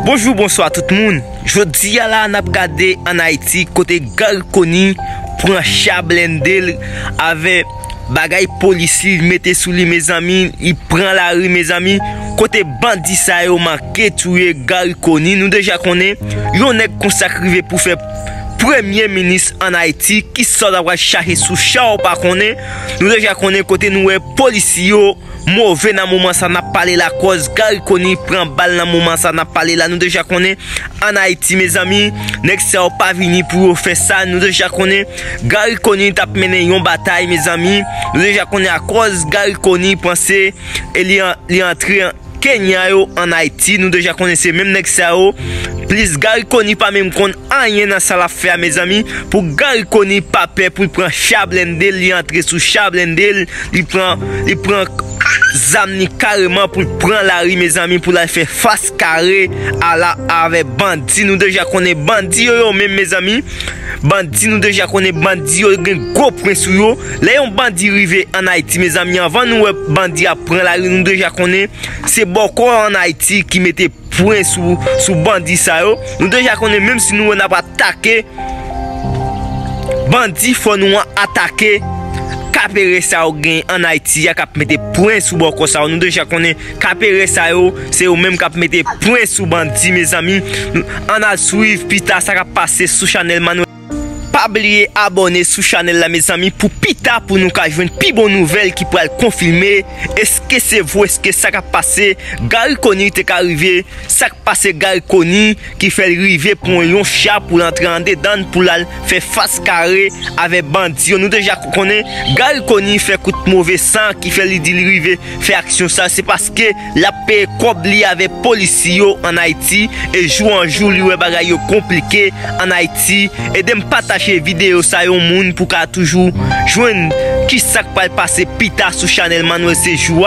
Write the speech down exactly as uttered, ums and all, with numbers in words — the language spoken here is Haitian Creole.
Bonjou, bonswa tout moun. Jodi a la, n ap gade ann Ayiti kote Garry Conille pran cha blende l avè bagay polis li mete sou li, mezanmi, li pran lari, mezanmi. Kote bandi sa yo manke touye Garry Conille. Nou deja konnen, yon nèg konsa k rive pou fè premye minis ann Ayiti, kisa w ta pral chache sou cha w pa konnen. Nou deja konnen kote nou wè polisye yo move nan moman sa n ap pale la, kòz Garry Conille pran bal nan moman sa n ap pale la. Nou deja konnen ann Ayiti, mezanmi, nèg sa yo pa vini pou yo fè sa. Nou deja konnen Garry Conille t ap mennen yon batay, mezanmi. Nou deja konnen akòz Garry Conille panse e li an-, li antre an Kenya yo ann Ayiti. Nou deja konnen se menm nèg sa yo. Plis Garry Conille pa menm konn anyen nan sa l ap fè a, mezanmi. Pou Garry Conille pa pè pou l pran cha blende l, li antre sou cha blende l, li pran, li pran zam li kareman pou l pran lari, mezanmi, pou l al fè fas kare a la avè bandi. Nou deja konnen bandi yo, yo menm, mezanmi. Bandi, nou deja konnen bandi yo gen gwo pwen sou yo. Lè yon bandi rive ann Ayiti, mezanmi, anvan nou wè bandi ap pran lari, nou deja konnen se bòkò ann Ayiti ki mete pwen sou, sou bandi sa yo. Nou deja konnen, menm si nou wè n ap atake bandi, fò nou atake kapere sa yo gen ann Ayiti a k ap mete pwen sou bòkò sa yo. Nou deja konnen kapere sa yo, se yo menm k ap mete pwen sou bandi, mezanmi. Nou, ann al swiv pita sa k ap pase sou chanèl Manuel. Pa bliye abòne sou chanèl la, mezanmi, pou pita, pou nou ka jwenn pi bon nouvèl ki pral konfime. Èske se vre, èske sa k ap pase Garry Conille te ka rive? Sa k pase Garry Conille ki fè l rive pran yon cha pou l antre andedan l, pou l al fè fas kare avè bandi yo? Nou deja konnen Garry Conille fè kout move san ki fè li di li rive fè aksyon sa, se paske l ap peye kòb li avè polisye yo ann Ayiti, e jou an jou li wè bagay yo konplike ann Ayiti. Ede m pataje videyo sa yon moun pou ka toujou jwenn ki sa k pral pase pita sou chanèl Manuel Sejour a.